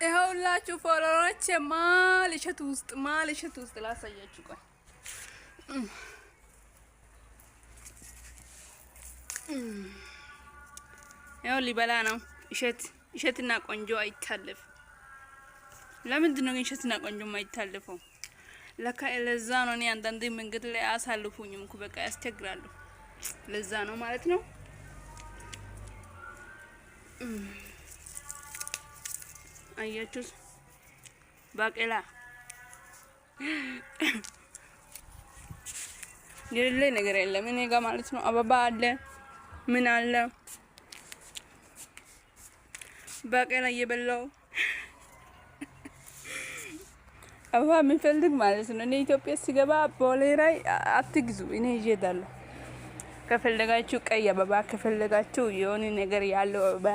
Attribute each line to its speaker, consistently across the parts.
Speaker 1: ይኸውላችሁ follower ኦች ማል እሸት ውስጥ ማል እሸት ውስጥ ላሳያችሁ። ቆይ ይኸው ሊበላ ነው። እሸት እሸትና ቆንጆ አይታለፍ። ለምንድን ነው ግን እሸትና ቆንጆ የማይታለፈው? ለካ ለዛ ነው። እኔ አንዳንዴ መንገድ ላይ አሳልፉኝም እኮ በቃ ያስቸግራሉ። ለዛ ነው ማለት ነው። አያችሁት? ባቄላ የሌለ ነገር የለም እኔ ጋር ማለት ነው። አበባ አለ፣ ምን አለ፣ ባቄላ እየበላው አበባ የሚፈልግ ማለት ነው። እኔ ኢትዮጵያ ሲገባ ቦሌ ላይ አትግዙ፣ እኔ ይዤ እሄዳለሁ። ከፈለጋችሁ ቀይ አበባ፣ ከፈለጋችሁ የሆነ ነገር ያለው አበባ።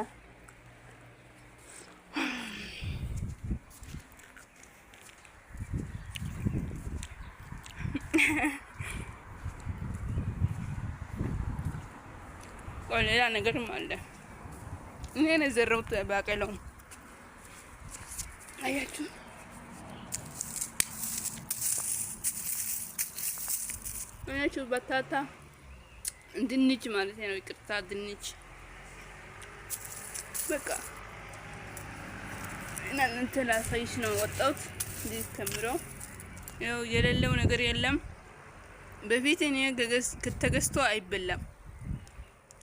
Speaker 1: ቆይ ሌላ ነገርም አለ። እኔ ነው የዘራሁት ባቄላውን። አያችሁ፣ አያችሁ፣ በታታ ድንች ማለት ነው። ይቅርታ ድንች። በቃ እናንተ ላሳይሽ ነው ወጣሁት። እንዲህ ተምሮ ያው የሌለው ነገር የለም። በፊት እኔ ተገዝቶ አይበላም።